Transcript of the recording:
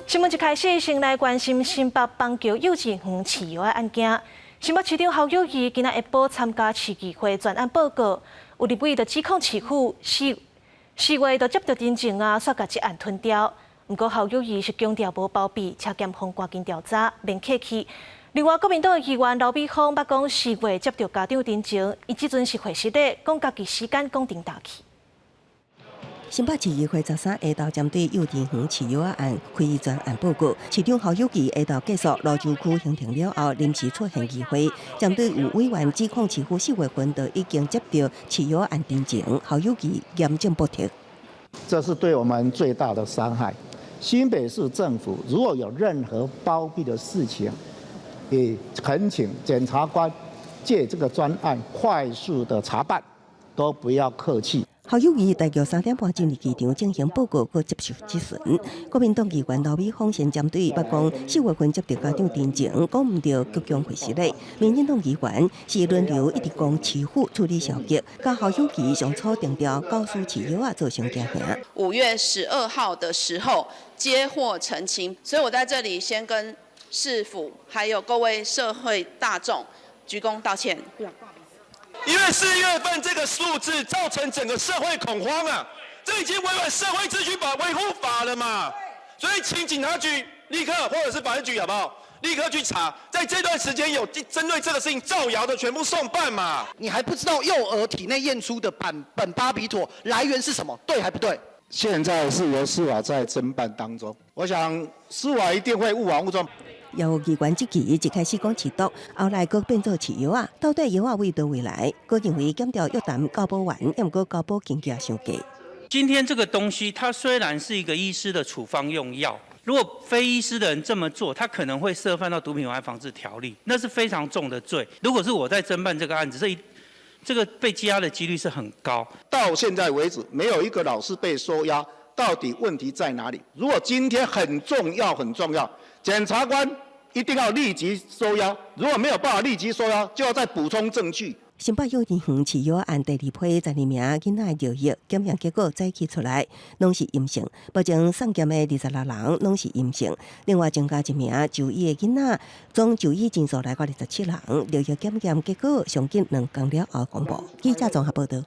新聞一開始，先來關心新北邦橋幼稚園飼藥的案件。新北市長侯友宜今仔下晡參加市議會專案報告，有立委就指控市府四四月就接著陳情啊，煞共這案吞掉。毋過侯友宜是強調無包庇，請檢方趕緊調查，免客氣。另外，國民黨議員劉美芳捌講四月接著家長陳情，伊這陣是會失禮，講家己時間講定大去。新北市議會13下晝針對幼稚園飼藥案開專案報告，市長侯友宜下晝結束蘆洲區行程了後，臨時出現議會，針對有委員指控市府4月份就已經接著飼藥案陳情，侯友宜嚴正駁斥。這是對我們最大的傷害。新北市政府如果有任何包庇的事情，也懇請檢察官借這個專案快速的查辦，都不要客氣。侯友宜大約3點半進入議場進行報告，閣接受質詢。國民黨議員劉美芳先針對捌講4月份接著家長陳情，講毋著鞠躬會失禮。民進黨議員是輪流一直講市府處理消極，佮侯友宜上初定調教師飼藥仔造成驚嚇。 5月12號的時候接獲陳情，所以我在這裡先跟市府還有各位社會大眾鞠躬道歉。因為4月份這個數字造成整個社會恐慌啊，這已經違反社會秩序法維護法了嘛，所以請警察局立刻或者是保安局好不好？立刻去查，在這段時間有針對這個事情造謠的全部送辦嘛。你還不知道幼兒體內驗出的苯苯巴比妥來源是什麼？對還不對？現在是由司法在偵辦當中，我想司法一定會勿枉勿縱。有議員質疑，一開始講飼毒，後來閣變做飼藥仔，到底藥仔佇佗位來？閣認為檢調約談教保員，毋過教保金額傷低。今天這個東西，它雖然是一個醫師的處方用藥，如果非醫師的人這麼做，他可能會涉犯到毒品危害防治條例，那是非常重的罪。如果是我在偵辦這個案子，這個被羈押的幾率是很高。到現在為止，沒有一個老師被收押，到底問題在哪裡？如果今天很重要、很重要，檢察官一定要立即收押。如果沒有辦法立即收押，就要再補充證據。新北幼稚園飼藥案第二批12名囡仔尿液檢驗結果早起出來，攏是陰性。目前送檢的26人攏是陰性，另外增加一名就醫的囡仔，總就醫人數來到27人。尿液檢驗結果上緊2工了後公布。記者綜合報道。